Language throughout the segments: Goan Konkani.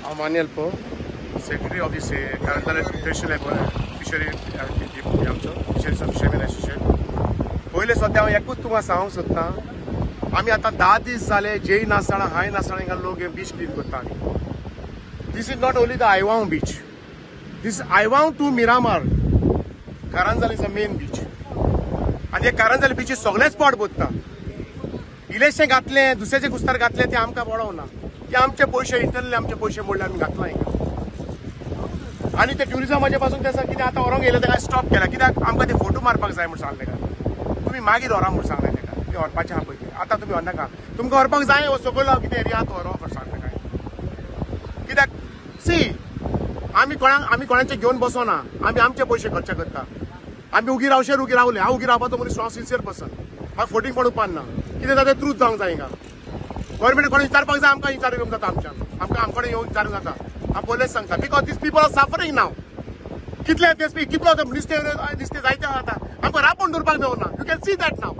हांव Manuel Poe, secretary of this Caranzalem traditional fishery आमचो फिशरीज फिशरमॅन एसोसिएशन. पयलें सद्या हांव एकूच तुमकां सांगूंक सोदतां, आमी आतां 10 दीस जाले जेय नासतना हांय नासतना हिंगा लोक हे बीच क्लीन करता. This is not only the Aivao beach, this Aivao to Miramar, Caranzalem is a main beach. आनी हे कारंजाले बिचीर सगळे स्पॉट बदता. इलेशें घातलें दुसऱ्याचे कुस्तार घातलें तें आमकां पडोवंक ना, ते आमचे पयशे इंटरनली आमचे पयशे मोडले आमी घातला हिंगा. आनी ते ट्युरिजमाचे पासून तें कितें आतां व्हरोंक येयलें ताका स्टॉप केला, कित्याक आमकां ते फोटो मारपाक जाय म्हूण सांगलें ताका. तुमी मागीर व्हरा म्हूण सांगलें ताका, ते व्हरपाचें आहा पळय तें आतां तुमी व्हरनाका, तुमकां व्हरपाक जाय हो सगळो कितें एरिया तो व्हरो म्हूण सांगलें ताका. कित्याक सी आमी कोणाक आमी कोणाचे घेवन बसोना, आमी आमचे पयशे खर्च करता. आमी उगी रावशेर उगी रावले, हांव उगी रावपाचो मनीस, हांव सिन्सियर पर्सन, म्हाका फोटींग पडूंक पान ना. कितें जाता ट्रूथ जावंक जाय. हिंगा गव्हर्मेंट कोण विचारपाक जाय, आमकां विचारूंक जाता, आमच्यान आमकां आमकडे येवन विचारूंक जाता. हांव पयलेच सांगता, because these people are suffering now. कितले ते कितलो नुस्तें नुस्तें जायते आतां आमकां रांपोण दवरपाक मेळना. You can see that now.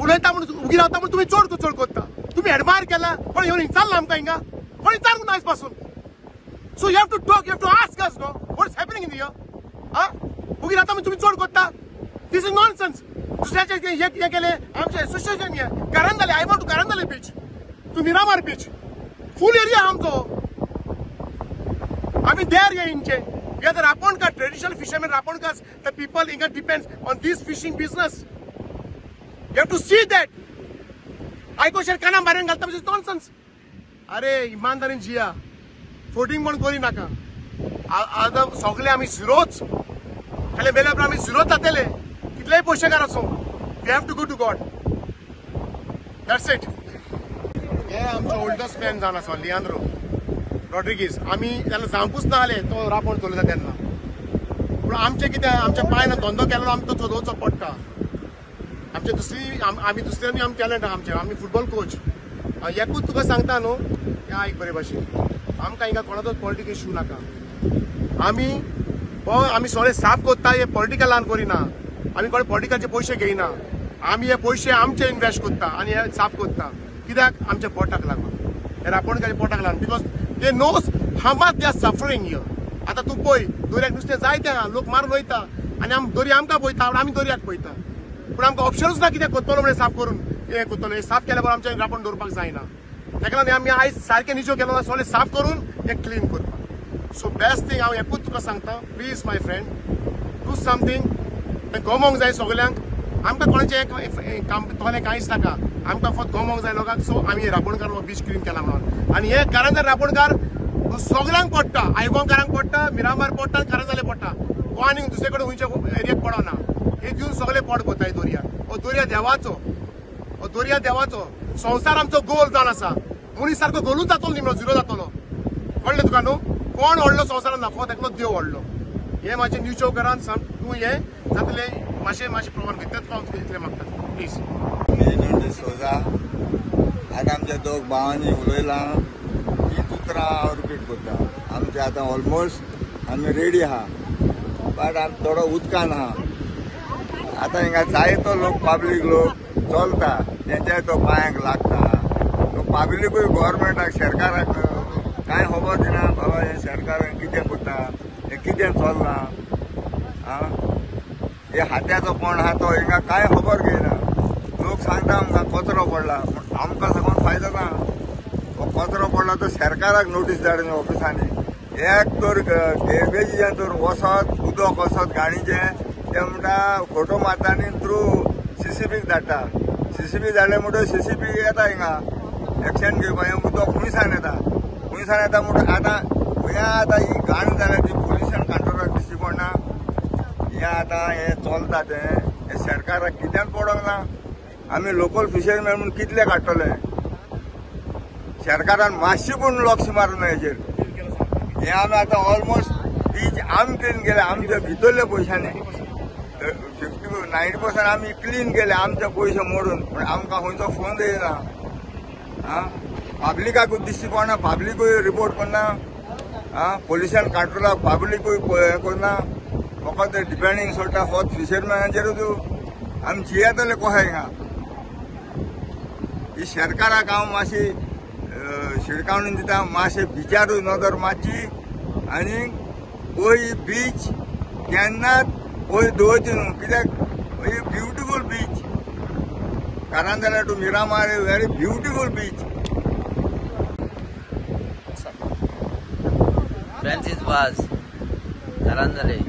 उलयता म्हूण उगी रावता म्हूण तुमी चड चड करता, तुमी एडमायर केला, कोण येवन विचारला आमकां हिंगा, कोण विचारूंक ना आयज पासून. So you have to talk, you have to ask us no what is happening in here. उगी रावता म्हूण तुमी चड करता, this is nonsense. दुसऱ्याचे हे केले आमचे एसोसिएशन हे Caranzalem, Aivao to Caranzalem beach to Miramar beach full area आमचो. आमी देर हे हिंचे, we are the Raponkar, traditional fishermen Raponkars. The people हिंगा depends on this fishing business. You have to see that. आयकोशेर काना मारून घालता म्हणजे नॉनसेन्स. अरे इमानदारीन जिया, फोटिंग पण करी नाका. आतां सगळे आमी झिरोच, खाली मेल्या उपरांत आमी झिरोच जातले, कितलेय पयशेकार आसूं. We have to go to God, that's it. हे आमचो ओल्डस्ट मॅन जावन आसा लियांद्रो रॉड्रिगीज. आमी तेन्ना जावंकूच ना जालें तो रांपोण चलयता तेन्ना, पूण आमचें कितें आमच्या पांयन धंदो केलो आमकां तो चलोवचो पडटा. आमचे दुसरी आमी दुसऱ्यांनी आमी टॅलंट आहा आमचें, आमी फुटबॉल कोच. एकूच तुका सांगता न्हू, हें आयक बरे भाशेन, आमकां हिंगा कोणाचोच पॉलिटिकल इशू नाका. आमी आमी सगळें साफ करता, हे पॉलिटिकलान करिना, आमी कोण पॉलिटिकलचे पयशे घेयना, आमी हे पयशे आमचे इनवेस्ट करता आनी हे साफ करता. कित्याक आमच्या पोटाक लागून, हे रांपोणकाच्या पोटाक लागून, because they knows how much they are suffering here. आतां तूं पळय दर्याक नुस्तें जायतें आहा, लोक मारून वयता आनी आम दर्या आमकां पळयता, आमी दर्याक पळयता, पूण आमकां ऑप्शनूच ना कितें करतलो म्हणून साफ करून हें करतलो. हें साफ केल्या बरोबर आमचें रांपोण दवरपाक जायना, ताका लागून आमी आयज सारकें निजो केलो सगळें साफ करून हें क्लीन करपाक. सो बेस्ट थींग हांव एकूच तुका सांगता, please my friend, do something. तें गमोंक जाय सगल्यांक, आमकां कोणाचें काम तोलें कांयच नाका, आमकां फक्त गमोंक जाय लोकांक. सो आमी रांपोणकार हो बीच क्लीन केला म्हणून. आनी हे कारंजा रांपोणकार सगल्यांक पडटा, आयगांवकारांक पडटा, मिरामार पडटा, कारंजाले पडटा, गोवा आनी दुसरे कडेन खंयच्या एरियाक पडना. हे दिवन सगळे पोट भरता दर्या. हो दर्या देवाचो, हो दर्या देवाचो. संवसार आमचो गोल जावन आसा, मनीस सारको गोलूच जातलो न्ही, म्हणून झिरो जातलो. कळ्ळें तुका न्हू? कोण व्हडलो संवसारान ना, फक्त एकलो देव व्हडलो. हें म्हाजें न्यू चौकारान तूं हें जातलें मातशें मातशें प्रमाण घेतलें तुका हांव इतलें मागता, प्लीज. डिसोजा आतां आमच्या दोग भावांनी उलयलां तीं उतरां हांव रिपीट करता. आमचे आतां ऑलमोस्ट आमी रेडी आहा, बट आमी थोडो उदकान आहा. आतां हिंगा जायतो लोक पब्लीक लोक चलता, तेंच्याय तो पांयांक लागता. तो पब्लिकूय गव्हर्मेंटाक सरकाराक कांय खबर दिना, बाबा हें सरकार कितें करता, हें कितें चल्लां, आं हे हात्याचो कोण आहा तो हिंगा कांय खबर घेयना. लोक सांगता आमकां कचरो पडला, पूण आमकां सांगून फायदो ना. हो कचरो पडला तो सरकाराक नोटीस धाडून ऑफिसांनी. एक तर गॅर्बेजीचें तर वचत उदक वचत गाडीचें, ते म्हणटा फोटो मारता आनी थ्रू सीसीबीक धाडटा. सीसीबी धाडले म्हणटकीर सीसीबी येता हिंगा एक्शन घेवपाक. हें उदक खुंयसान येता, खुंयसान येता म्हणटा आतां हें आतां ही घाण जाल्या ती पोल्युशन कंट्रोलाक दिश्टी पडना. हें आतां हें चलता तें हें सरकाराक कित्याक पडोंक ना. आमी लोकल फिशरमॅन म्हूण कितले काडटले, सरकारान मातशें पूण लक्ष मारूं ना हेजेर. हें आमी आतां ऑलमोस्ट बीच आमी क्लीन केले आमच्या भितरल्या पयशांनी, 50-90% आमी क्लीन केले आमचे पयशे मोडून, पूण आमकां खंयचो फोन येयना. आं पब्लिकाकूय दिश्टी पडना, पब्लिकूय रिपोर्ट करना, आं पोल्युशन कंट्रोलाक पब्लिकूय हें करना. फकत डिपेंडींग सोडटा फक्त फिशरमॅनाचेरूच आमी जियेतले कशें हिंगा. ही सरकाराक हांव मातशी शिडकावणी दिता, मातशें बिचारूय नदर मातशी आनी पय बीच केन्नाच पय दवरची न्हू, कित्याक ही beautiful beach. Karanzalem to Miramar very beautiful beach. Francis Vaz, Karanzalem,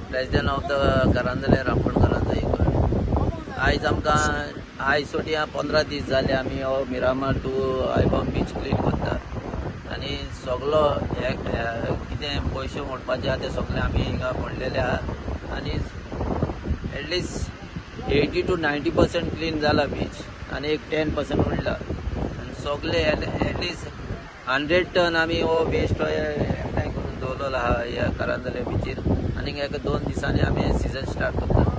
president of the Karanzalem Rampon Karanzalem. आयज आमकां आयज सोट्या 15 दीस जाले आमी हो Miramar to Aibon beach clean करता आनी सगलो कितें पयशे मोडपाचे आहा ते सगळे आमी हिंगा मोडलेले आहा आनी एटलिस्ट 80 to 90% clean जाला बीच आनी एक 10% उरला आनी सगळे एटलिस्ट 100 टन आमी हो वेस्ट एकठांय करून दवरलेलो आहा ह्या कारांजले बिचीर आनी एका 2 दिसांनी आमी सिजन स्टार्ट करता.